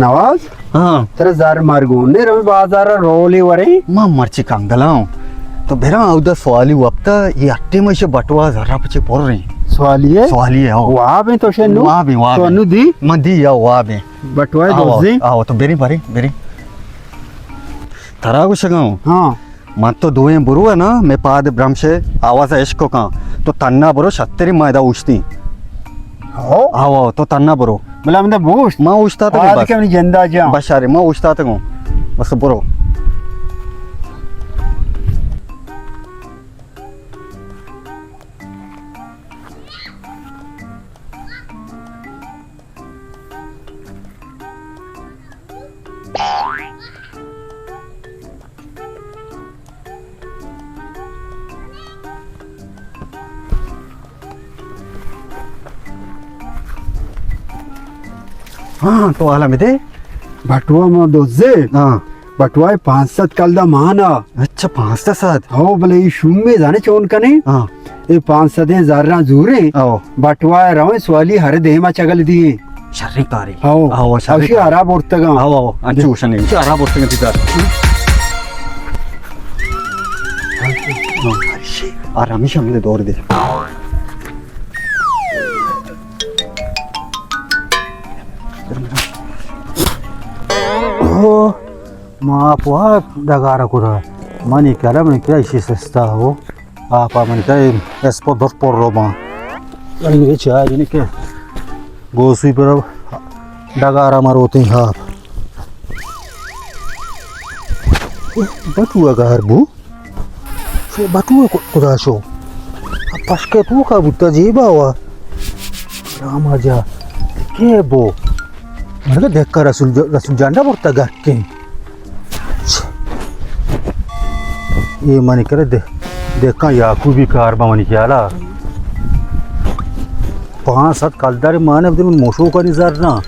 نواز؟ ہاں۔ ترا زر مرگون نے، رویں بازار رولی وریں؟ ما مرچی کنگلاں۔ تو برا اودا سوالی وپتا، یہ اٹے میں سے بٹوا زرا پچے پر رہی۔ سوالی ہے؟ سوالی ہے، ہو۔ واب ہیں تو شے نو؟ واب ہیں، واب تو ہیں۔ نو دی؟ من دی یا واب ہیں۔ بٹوا آو، دوزی؟ آو، تو بری، بری، بری۔ ترا گوشگاں۔ ہاں۔ من تو دوئیں برو نا، میں پاد برمشے آواز عشق کاں۔ تو تنہا برو، شتری ما ادا اوشتی۔ ہو؟ آو، آو، تو تنہا برو۔ بلا من بوشت۔ ما اوشتا تو آج بس۔ کہ منی جندا جا۔ بس ارے، ما اوشتا تو۔ بس برو۔ ہاں، تو حالا بدے۔ بٹوا ما دوزے۔ ہاں۔ بٹوا پانچ سد کلدار مانا۔ اچھا، پانچ سد؟ ہو، بلے ای شومے زانے چون کنے؟ ہاں۔ اے پانچ سدیں زراں زوریں۔ او۔ بٹوا رویں سوالی ہر دیما چگل دیئے۔ شریں کارے۔ او۔ او، شریں اوشی کارے۔ ہرا برتگاں۔ او، او، انچو گوشنے۔ انچو ہرا برتگاں تیدار۔ ہاں۔ آرامی شامل دور دے۔ او۔ ما آپ وا ڈگارا کدا۔ منی کلا منی کلا ایشی سستا ہو۔ آپ منی کلا اسپو در پر رو ما۔ منی یہ چاہ جنی کہ گوسوی پر ڈگارا مروتی آپ۔ بٹوا گار بو۔ شو بٹوا ک-، کدا شو۔ پشکے تو کا بوتا جیبا وا۔ راما جا۔ کے بو۔ مرد دکا رسول ج-، رسول جانڈا برتا گکیں۔ اے منی کرے دے، دکا یعقوبی کار با منی خیالا۔ پانچ سد کلدار مانے بدے من موشو کنی زر نا۔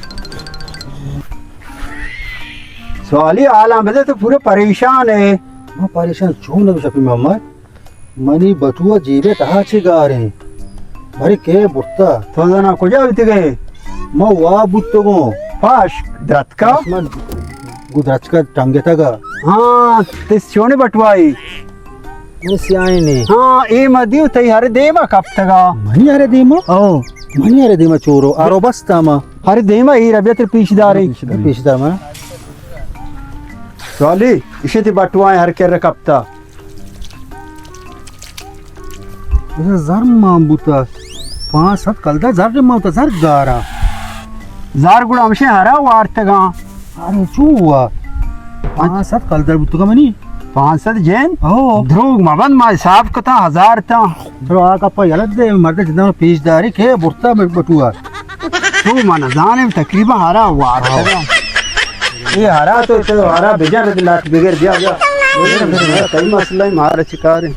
سوالی حالاں بدے تو پورا پریشان ہے۔ ما پریشان چون نہ بشپی محمد؟ منی بٹوا جیبے تہا چے گاریں؟ بھری کے برتا؟ تو زانا کجا بیتگے؟ ما وا بوتگوں۔ پاش درتکا؟ من گو درچکا ٹنگتگا۔ ہاں، تس چونے بٹوائی؟ من سیاہیں نے۔ ہاں، اے ما دیو تئی ہر دیما کپتگا۔ منی ہر دیما؟ او۔ منی ہر دیما چورو، آرو بستا ما۔ ہر دیما اے ربیت پیش دارے۔ پیش دار ما۔ سوالی، اشی تی بٹوائیں ہر کر کپتا۔ زر مان بوتا، پانچ سد کلدار زر مان بوتا، زر گارا۔ زر گڑا ہمشے ہرا وارتگاں۔ ارے چو ہوا؟ پانچ سد کلدار بوتگا منی۔ پانچ سد جن؟ ہو۔ دروگ مبند، ما حساب کتا ہزار تا۔ برو آ کپا یلت دے، مرد جندان پیش داری کے برتا بٹوا۔ تو من زانم تقریباً ہرا وارتگا۔ اے ہرا تو، تو ہرا بجر لاٹ بگر بیا، بیا۔ کئی مسئلہ ہے، مارا چکارے۔